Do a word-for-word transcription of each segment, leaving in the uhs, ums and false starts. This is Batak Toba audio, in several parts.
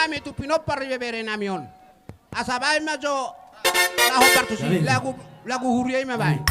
Hami tu pinompar ni beberenami on. Asa baen ma jo na hombar tusi. Amin. Lagu, lagu huria i ma baen.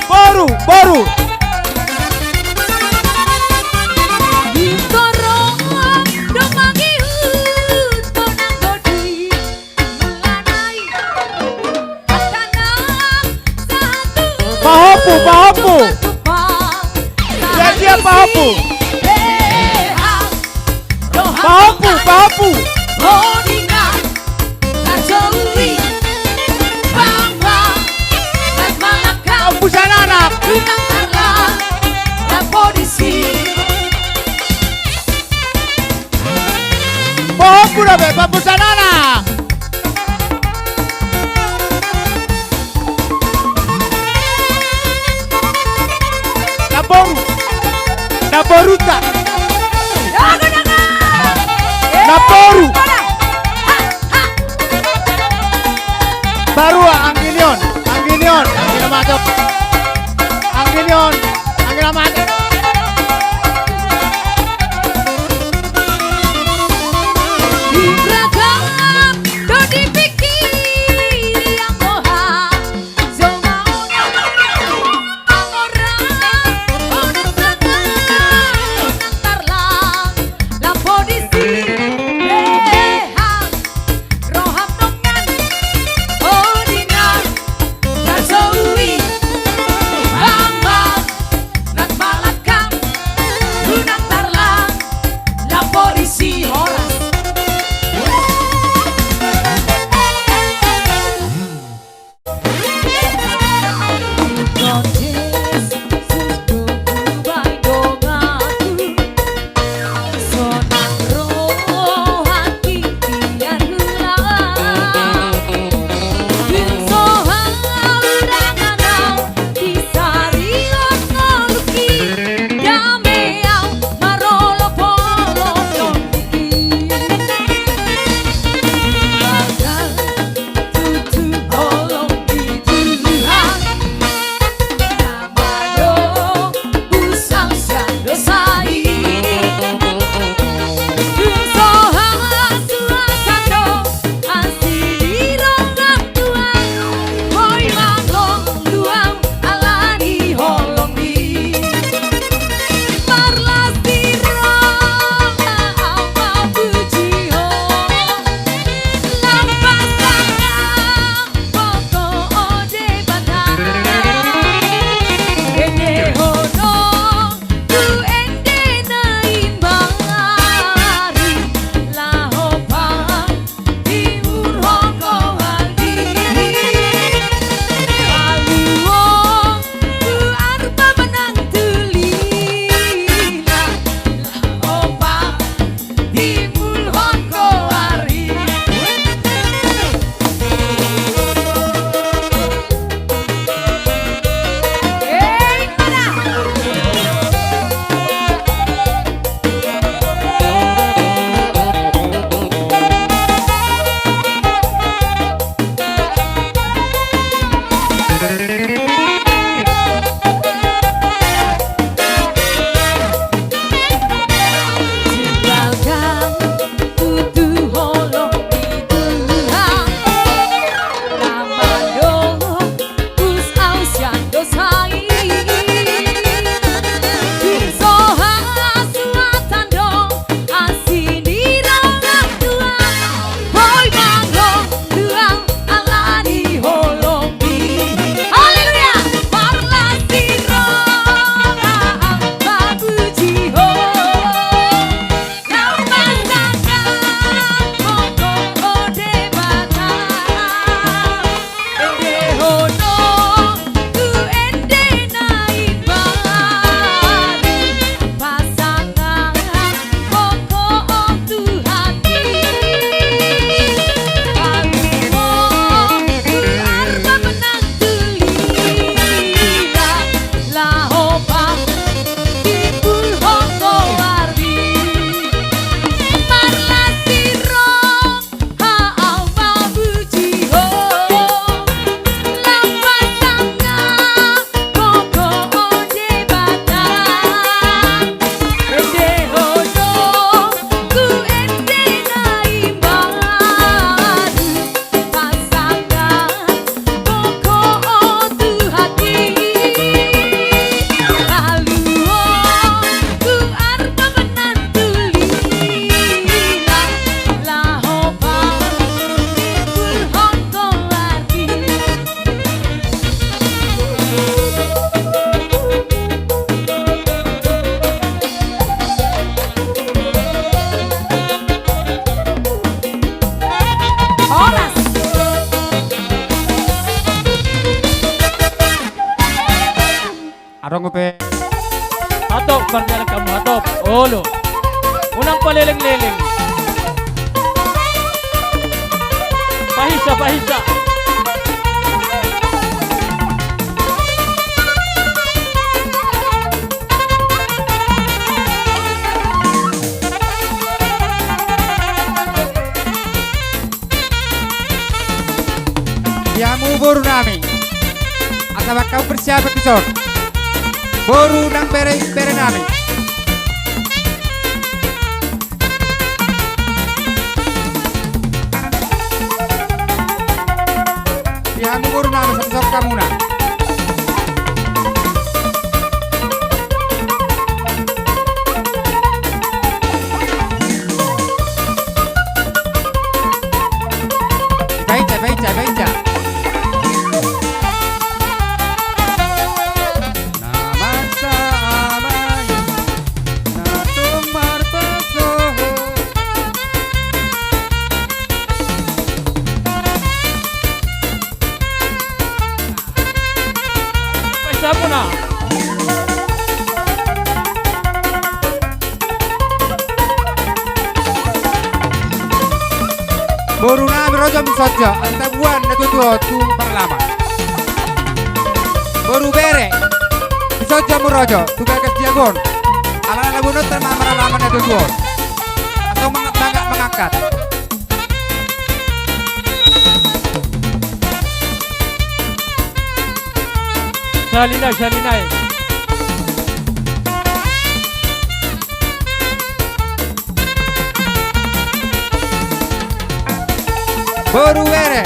Boru, boru. Pahompu, pahompu. Dia, dia pahompu. Pahompu, pahompu. Pahompu sana anak. Pahompu dope, pahompu sana anak. Namboru. Namboruta. Namboru. Barua, anggini on, anggini on, anggina mato. Anggini on, anggina mato. Rongo pe. Hatop, mardialek hamu, hatop. Olo. Unang paleleng-leleng. Pahisa, pahisa. Di hamu boru nami. Asa baen hamu persiapan dison. Boru nang bere, bere nami. Di hamu boru nami, satu sok hamuna. Baca, baca, baca. Na marsa amai, na tung marpasohot. Sapu na. Boru nami, ro jo hamu songon on, asa taboan na tuatua tu parlaman. Boru bere, songon on hamu ro jo tu bagas di agon. Alana na boanonta ma parlaman na tuatua on. Asa manga-, manga-, mangangkat. Sahali nai, sahali nai. Boru bere.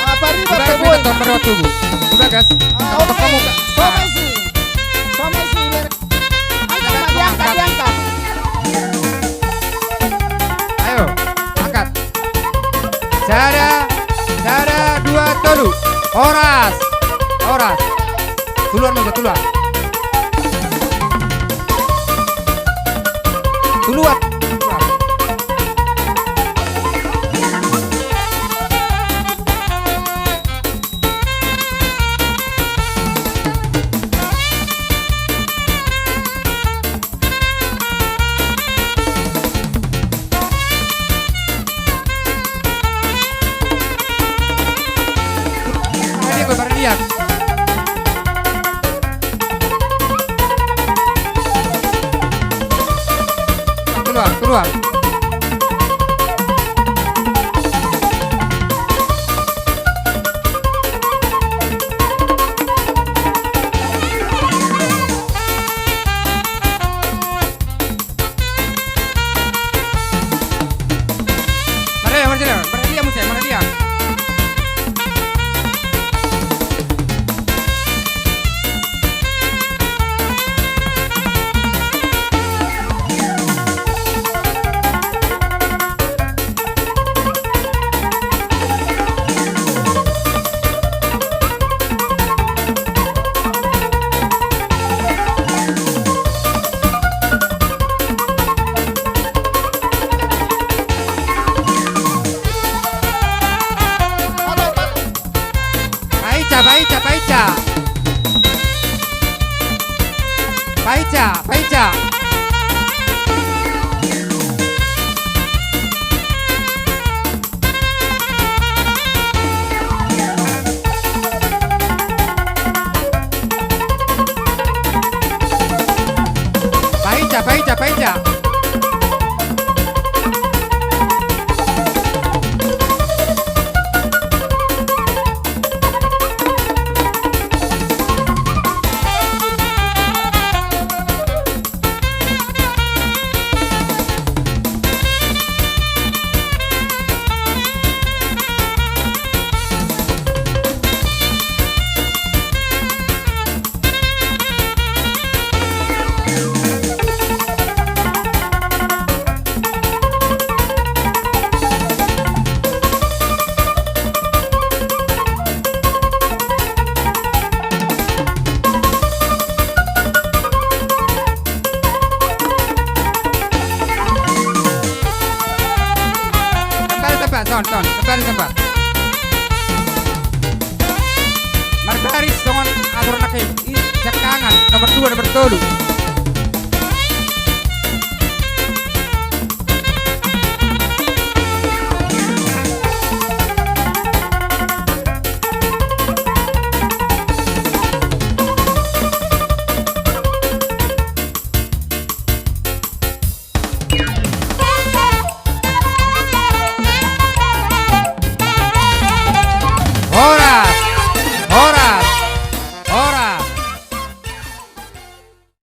Apa riba? Bagas, tubu. Bagas. Ah, oke. Sama isi. Sama isi. Angkat, angkat, diangkat, diangkat. Ayo, angkat. Sada, sada, dua, tolu. Horas. Horas. Tuluan, Mas, tuluan. Tuluan. Ton, ton, kembali, kembali. Marbaris songon atur na ke, i, jangkangan, nomor dua, nomor tolu.